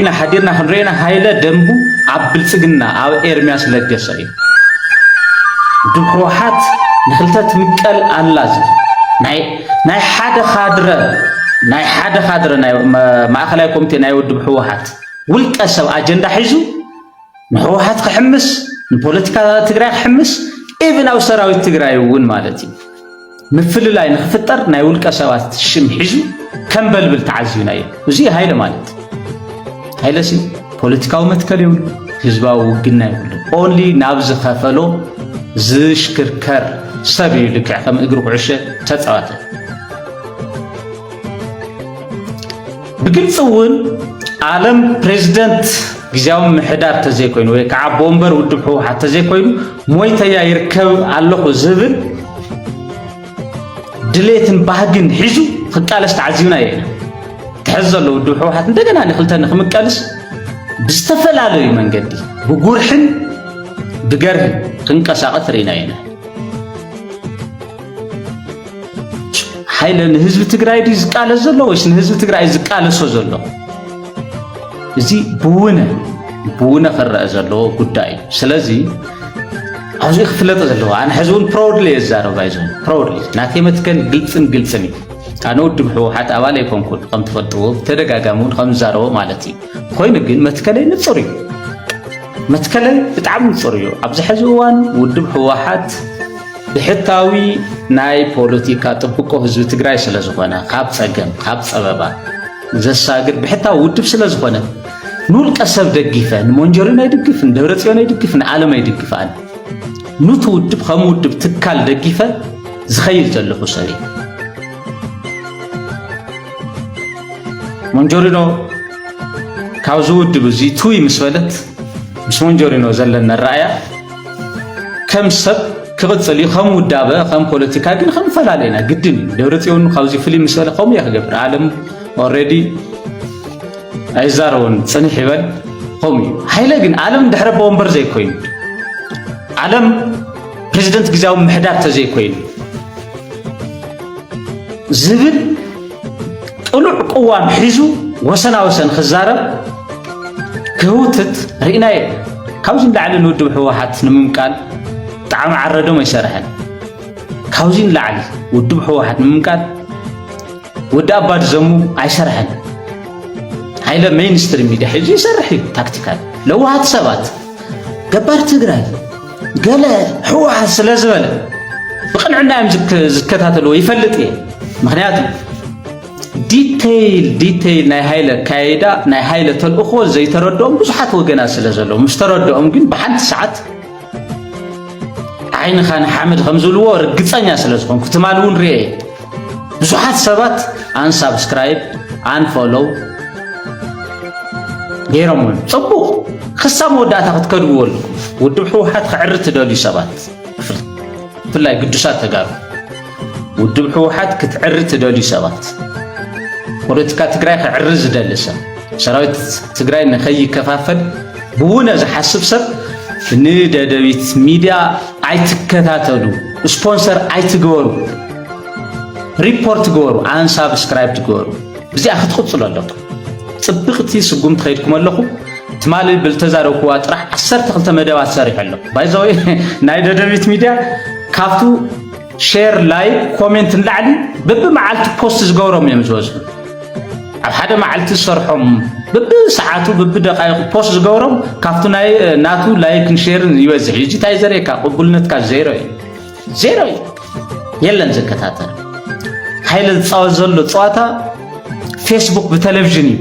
ኢና ሓዲርና ክንሪኦ ኢና። ሃይለ ደንቡ ኣብ ብልጽግና፣ ኣብ ኤርሚያስ ለገሰ እዩ። ውድብ ህወሓት ንኽልተ ትምቀል ኣላ ዝብል ናይ፣ ናይ ሓደ ካድረ፣ ናይ ሓደ ካድረ ናይ መ-፣ ማእኸላይ ኮሚቴ ናይ ውድብ ህወሓት ውልቀ ሰብ ኣጀንዳ ሒዙ ንህወሓት ክሕምስ፣ ንፖለቲካ ትግራይ ክሕምስ፣ ኢቭን ኣብ ሰራዊት ትግራይ እውን ማለት እዩ። ምፍልላይ ንኽፍጠር ናይ ውልቀ ሰባት ሽም ሒዙ ከንበልብል ተዓዚብናዮ። እዚ ሃይለ ማለት። ሃይለሲ ፖለቲካዊ መትከል የብሉ፣ ህዝባዊ ውግና የብሉ። ኦንሊ ናብ ዝኸፈሎ ዝሽክርከር ሰብ እዩ፣ ልክዕ ከም እግሪ ኩዕሾ ተጻዋተ። ብግልፂ እውን ኣለም ፕሬዚደንት ግዝያዊ ምሕዳር ተዘይኮይኑ ወይ ከዓ ኣቦ ወንበር ውድብ ህወሓት ተዘይኮይኑ ሞይተያ ይርከብ ኣለኹ ዝብል ድሌትን ባህግን ሒዙ ክቃለስ ተዓዚብናዮ ኢና። ትሕዚ ዘሎ ውድብ ህወሓት እንደገና ንክልተ ንክምቀልስ ብዝተፈላለዩ መንገዲ ብጉርሕን ብገርህን ክንቀሳቐስ ርኢናዮ ኢና። ሃይለ ንህዝቢ ትግራይ ድዩ ዝቃለስ ዘሎ ወይስ ንህዝቢ ትግራይ ዝቃለሶ ዘሎ? እዚ ብውነ፣ ብውነ ክረአ ዘለዎ ጉዳይ እዩ። ስለዚ ኣብዚ ክፍለጥ ዘለዎ፣ ኣነ ሕዚ እውን ፕራውድሊ እየ ዝዛረብ፣ ባይዞ ፕራውድሊ ናተይ መትከል ግልፅን ግልፅን እዩ። ኣነ ውድብ ህወሓት ኣባል ኣይኮንኩን፣ ከም ትፈልጥዎ ብተደጋጋሚ እውን ከም ዝዛረቦ ማለት እዩ። ኮይኑ ግን መትከለይ ንፁር እዩ። መትከለይ ብጣዕሚ ንፁር እዩ። ኣብዚ ሕዚ እዋን ውድብ ህወሓት ብሕታዊ ናይ ፖለቲካ ጥብቆ ህዝቢ ትግራይ ስለ ዝኾነ፣ ካብ ፀገም፣ ካብ ፀበባ ዘሳግር ብሕታዊ ውድብ ስለ ዝኾነ፣ ንውልቀ ሰብ ደጊፈ፣ ንሞንጆሪኖ ይድግፍ፣ ንደብረፅዮን ይድግፍ፣ ንኣለም ኣይድግፍኣን። ኑቲ ውድብ ከም ውድብ ትካል ደጊፈ ዝኸይድ ዘለኹ ሰብ እየ። ሞንጆሪኖ ካብዚ ውድብ እዚ ትውይ ምስ በለት፣ ምስ ሞንጆሪኖ ዘለና ኣረኣእያ ከም ሰብ ክቕጽል እዩ፣ ከም ውዳበ፣ ከም ፖለቲካ ግን ክንፈላለ ኢና፣ ግድን እዩ። ደብረጽዮን ካብዚ ፍልይ ምስ በለ ከምኡ እየ ክገብር። ኣለም ኦልሬዲ ኣይዛረቦን፣ ጽንሕ ይበል፣ ከምኡ እዩ። ሃይለ ግን ኣለም ድሕረ ኣቦ ወንበር ዘይኮይኑ፣ ኣለም ፕሬዚደንት ግዝያዊ ምሕዳር ተዘይኮይኑ ዝብል ቅሉዕ ቅዋም ሒዙ ወሰና ወሰን ክዛረብ ክህውትት ርኢናዮ። ካብዚ ንላዕሊ ንውድብ ህወሓት ንምምቃል ጣዕሚ ዓረዶም ኣይሰርሐን። ካብዚ ንላዕሊ ውድብ ህወሓት ንምምቃል ወዲ ኣባዲ ዘሙ ኣይሰርሐን። ሃይለ ሜይንስትሪም ሚድያ ሒዙ ይሰርሕ እዩ። ታክቲካል ለዋሃት ሰባት ገባር ትግራይ ገለ ህወሓት ስለ ዝበለ ብቕንዕና እዮም ዝክ-፣ ዝከታተልዎ፣ ይፈልጥ እየ። ምኽንያቱ ዲቴይል፣ ዲቴይል ናይ ሃይለ ኣካይዳ፣ ናይ ሃይለ ተልእኾ ዘይተረድኦም ብዙሓት ወገናት ስለ ዘለዉ፣ ምስ ተረድኦም ግን ብሓንቲ ሰዓት ዓይንኻ ንሓመድ ከም ዝብልዎ ርግጸኛ ስለ ዝኾንኩ፣ ትማሊ እውን ርእየ እየ። ብዙሓት ሰባት ኣንሳብስክራይብ፣ ኣንፎሎው ገይሮም እውን። ጽቡቕ፣ ክሳብ መወዳእታ ክትከድብዎ ኣለኩም። ውድብ ህወሓት ክዕሪ ትደልዩ ሰባት፣ ብፍላይ ግዱሳት ተጋሩ፣ ውድብ ህወሓት ክትዕሪ ትደልዩ ሰባት፣ ፖለቲካ ትግራይ ክዕሪ ዝደሊ ሰብ፣ ሰራዊት ትግራይ ንኸይከፋፈል ብውነ ዝሓስብ ሰብ ንደደቢት ሚድያ ኣይትከታተሉ፣ ስፖንሰር ኣይትግበሩ፣ ሪፖርት ግበሩ፣ ኣንሳብስክራይብ ትግበሩ። እዚኣ ክትቕፅሉ ኣለኩም። ፅብቕቲ ስጉምቲ ከይድኩም ኣለኹ። ትማሊ ብልተዛረብኩዋ ጥራሕ ዓሰርተ ክልተ መደባት ሰሪሐ ኣለኹ። ባይዘወይ ናይ ደደቢት ሚድያ ካብቱ ሼር፣ ላይክ፣ ኮሜንት ንላዕሊ በብመዓልቲ ፖስት ዝገብሮም እዮም ዝበዝሑ። ኣብ ሓደ መዓልቲ ዝሰርሖም በብሰዓቱ በብደቃይቁ ፖስት ዝገብሮም ካብቱ ናይ ናቱ ላይክን ሼርን ይበዝሕ እዩ። እዚ እንታይ ዘርእየካ? ቅቡልነትካ ዜሮ እዩ። ዜሮ እዩ። የለን ዝከታተል። ሃይለ ዝፃወት ዘሎ ፀዋታ ፌስቡክ ብቴሌቪዥን እዩ።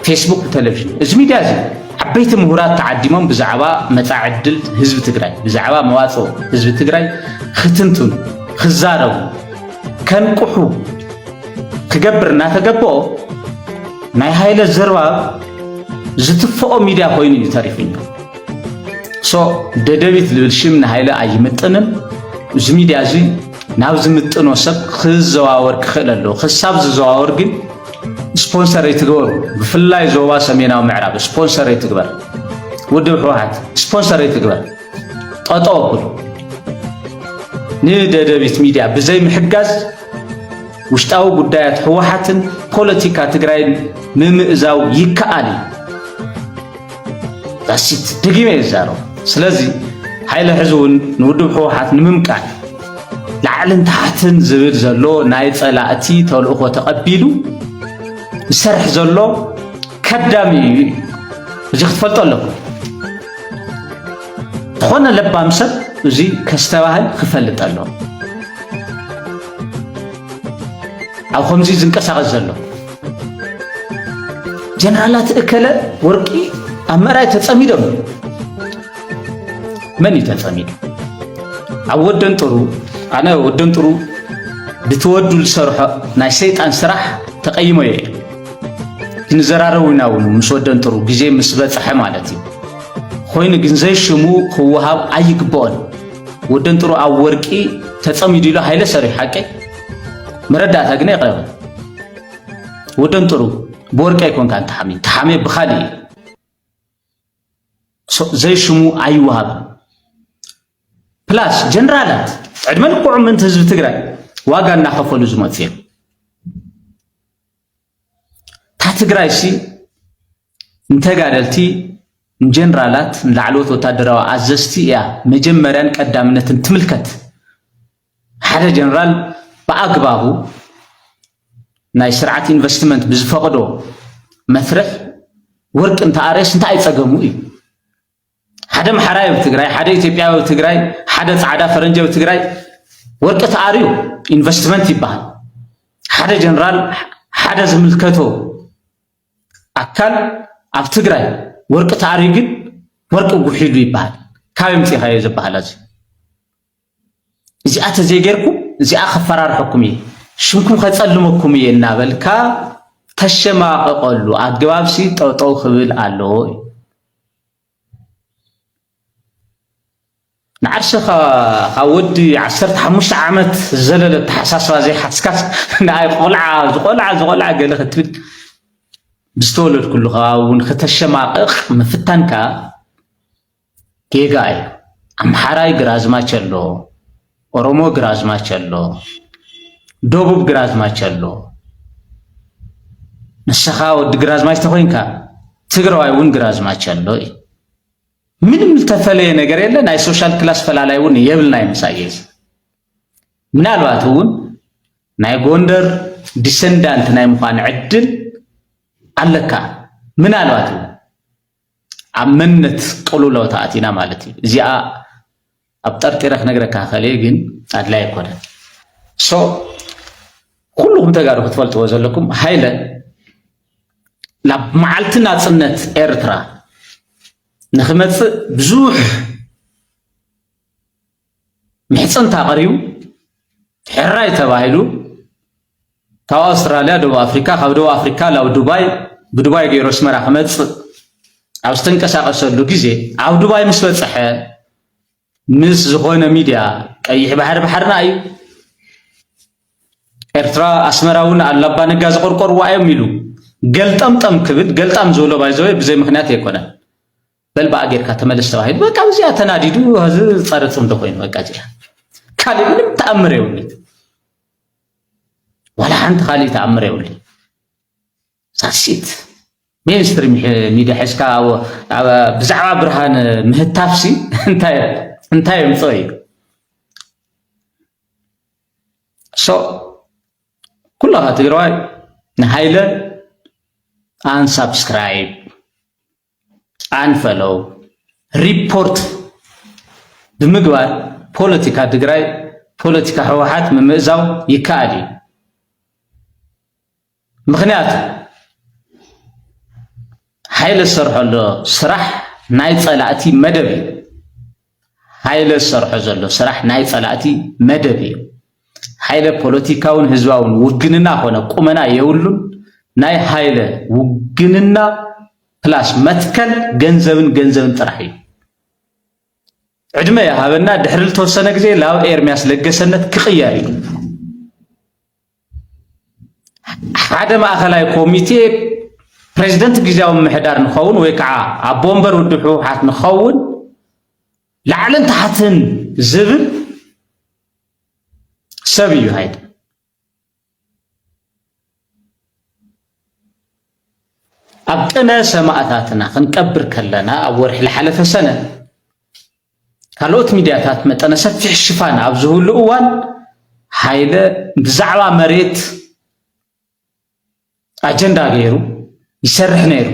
ፌስቡክ ብቴሌቪዥን። እዚ ሚድያ እዚ ዓበይቲ ምሁራት ተዓዲሞም ብዛዕባ መጻኢ ዕድል ህዝቢ ትግራይ፣ ብዛዕባ መዋፅኦ ህዝቢ ትግራይ ክትንትኑ፣ ክዛረቡ፣ ከንቅሑ ክገብር እናተገበኦ ናይ ሃይለ ዘርባብ ዝትፍኦ ሚድያ ኮይኑ እዩ ተሪፉ። ሶ ደደቢት ዝብል ሽም ንሃይለ ኣይምጥንን። እዚ ሚድያ እዚ ናብ ዝምጥኖ ሰብ ክዘዋወር ክኽእል ኣለዎ። ክሳብ ዝዘዋወር ግን ስፖንሰር ኣይትግበሩ። ብፍላይ ዞባ ሰሜናዊ ምዕራብ ስፖንሰር ኣይትግበር። ውድብ ህወሓት ስፖንሰር ኣይትግበር። ጠጠው ኣብሉ። ንደደቢት ሚድያ ብዘይ ምሕጋዝ ውሽጣዊ ጉዳያት ህወሓትን ፖለቲካ ትግራይን ምምእዛው ይከኣል እዩ። ዛሲት ድጊመ ይዛረቡ። ስለዚ ሓይለ ሕዚ እውን ንውድብ ህወሓት ንምምቃል ላዕልን ታሕትን ዝብል ዘሎ ናይ ጸላእቲ ተልእኾ ተቐቢሉ ዝሰርሕ ዘሎ ከዳሚ እዩ። እዚ ክትፈልጦ ኣለኩም። ዝኾነ ለባም ሰብ እዚ ከስተባህል ክፈልጥ ኣለዎ። ኣብ ከምዚ ዝንቀሳቐስ ዘሎ ጀነራላት እከለ ወርቂ ኣብ ምእራይ ተጸሚዶም። መን እዩ ተጸሚዱ? ኣብ ወደንጥሩ፣ ኣነ ወደንጥሩ ብትወዱ ዝሰርሖ ናይ ሰይጣን ስራሕ ተቐይሞ እየ። ክንዘራረብ ኢና እውን ምስ ወደንጥሩ ግዜ ምስ በጽሐ ማለት እዩ። ኮይኑ ግን ዘይሽሙ ክወሃብ ኣይግብኦን። ወደንጥሩ ኣብ ወርቂ ተጸሚዱ ኢሉ ሃይለ ሰሪሑ ሓቀይ መረዳእታ ግን የቕረበ። ወደንጥሩ ብወርቂ ኣይኮንካን ተሓምየ፣ ተሓምየ ብኻልእ እዩ። ሶ-፣ ዘይሽሙ ኣይወሃብን። ፕላስ ጀነራላት ዕድመ ልክዖም ምእንቲ ህዝቢ ትግራይ ዋጋ እናኸፈሉ ዝመፁ እዮም። እታ ትግራይ ሲ ንተጋደልቲ፣ ንጀነራላት፣ ንላዕለዎት ወታደራዊ ኣዘዝቲ እያ መጀመርያን ቀዳምነትን ትምልከት። ሓደ ጀነራል ብኣግባቡ ናይ ስርዓት ኢንቨስትመንት ብዝፈቕዶ መስርሕ ወርቂ እንተኣረየስ እንታይ ጸገሙ እዩ? ሓደ ኣምሓራይ ኣብ ትግራይ፣ ሓደ ኢትዮጵያዊ ኣብ ትግራይ፣ ሓደ ጻዕዳ ፈረንጂ ኣብ ትግራይ ወርቂ ተኣርዩ ኢንቨስትመንት ይበሃል። ሓደ ጀነራል፣ ሓደ ዝምልከቶ ኣካል ኣብ ትግራይ ወርቂ ተኣርዩ ግን ወርቂ ጉሒሉ ይበሃል። ካበይ ኣምጺእካዮ እዚ ኣበሃህላ እዚ? እዚኣ ተዘይጌርኩም እዚኣ ከፈራርሐኩም እየ፣ ሽምኩም ከጸልመኩም እየ እናበልካ ተሸማቐቐሉ ኣገባብሲ ጠጠው ክብል ኣለዎ እዩ። ንዓርሰኻ ካብ ወዲ ዓሰርተ ሓሙሽተ ዓመት ዝዘለለ ኣተሓሳስባ ዘይሓዝካስ ንኣይ ቆልዓ፣ ዝቆልዓ፣ ዝቆልዓ ገለ ክትብል ብዝተወለድኩሉ ከባቢ እውን ክተሸማቕቕ ምፍታንካ ጌጋ እዩ። ኣምሓራይ ግራዝማች ኣሎ፣ ኦሮሞ ግራዝማች ኣሎ፣ ደቡብ ግራዝማች ኣሎ። ንስኻ ወዲ ግራዝማች ተኾይንካ ትግራዋይ እውን ግራዝማች ኣሎ እዩ። ምንም ዝተፈለየ ነገር የለ። ናይ ሶሻል ክላስ ፈላላይ እውን የብልናይ ምሳይ እዚ። ምናልባት እውን ናይ ጎንደር ዲሰንዳንት ናይ ምዃን ዕድል ኣለካ። ምናልባት እውን ኣብ መንነት ቅልውላው ተኣቲና ማለት እዩ። እዚኣ ኣብ ጠርጢረ ክነግረካ ክኽእል እየ፣ ግን ኣድላይ ኣይኮነን። ሶ ኩልኹም ተጋሩ ክትፈልጥዎ ዘለኩም፣ ሃይለ ናብ መዓልቲ ናጽነት ኤርትራ ንኽመጽእ ብዙሕ ምሕጽንታ ቀሪቡ፣ ሕራይ ተባሂሉ፣ ካብ ኣውስትራልያ፣ ደቡብ ኣፍሪካ፣ ካብ ደቡብ ኣፍሪካ ናብ ዱባይ፣ ብዱባይ ገይሩ ኣስመራ ክመጽእ ኣብ ዝተንቀሳቐሰሉ ግዜ፣ ኣብ ዱባይ ምስ በጽሐ፣ ምስ ዝኾነ ሚድያ፣ ቀይሕ ባሕሪ ባሕርና እዩ፣ ኤርትራ ኣስመራ እውን ኣብ ኣባ ነጋ ዝቆርቆርዋ እዮም ኢሉ ገልጠምጠም ክብል፣ ገልጣም ዝብሎ ባይዘወይ ብዘይ ምኽንያት ኣይኮነን። በል ብኣ ጌርካ ተመለስ ተባሂሉ፣ በቃ ብዚኣ ተናዲዱ፣ እዚ ጸረ ጽምዶ ኮይኑ፣ በቃ እዚኣ። ካልእ ምንም ተኣምር የብሉን። ዋላ ሓንቲ ካልእ ተኣምር የብሉን። ሳሲት ሜንስትሪም ሚድያ ሒዝካ ኣብ፣ ኣብ፣ ብዛዕባ ብርሃን ምህታፍሲ እንታይ፣ እንታይ የምጽኦ እዩ? ሶ ኩላኻ ትግራዋይ ንሃይለ ኣንሳብስክራይብ፣ ኣንፈሎው፣ ሪፖርት ብምግባር ፖለቲካ ትግራይ፣ ፖለቲካ ህወሓት ምምእዛው ይከኣል እዩ። ምኽንያቱ ሃይለ ዝሰርሖ ዘሎ ስራሕ ናይ ጸላእቲ መደብ እዩ። ሃይለ ዝሰርሖ ዘሎ ስራሕ ናይ ጸላእቲ መደብ እዩ። ሃይለ ፖለቲካውን ህዝባውን ውግንና ኮነ ቁመና የብሉን። ናይ ሃይለ ውግንና ፕላስ መትከል ገንዘብን ገንዘብን ጥራሕ እዩ። ዕድመ ይሃበና፣ ድሕሪ ዝተወሰነ ግዜ ላብ ኤርሚያስ ለገሰነት ክቕየር እዩ። ሓደ ማእኸላይ ኮሚቴ ፕሬዚደንት ግዜያዊ ምምሕዳር ንኸውን ወይ ከዓ ኣቦ ወንበር ውድብ ህወሓት ንኸውን ላዕልን ታሕትን ዝብል ሰብ እዩ ሃይለ። ኣብ ቅነ ሰማእታትና ክንቀብር ከለና ኣብ ወርሒ ዝሓለፈ ሰነ ካልኦት ሚድያታት መጠነ ሰፊሕ ሽፋን ኣብ ዝህብሉ እዋን ሃይለ ብዛዕባ መሬት ኣጀንዳ ገይሩ ይሰርሕ ነይሩ።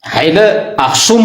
ሃይለ ኣኽሱም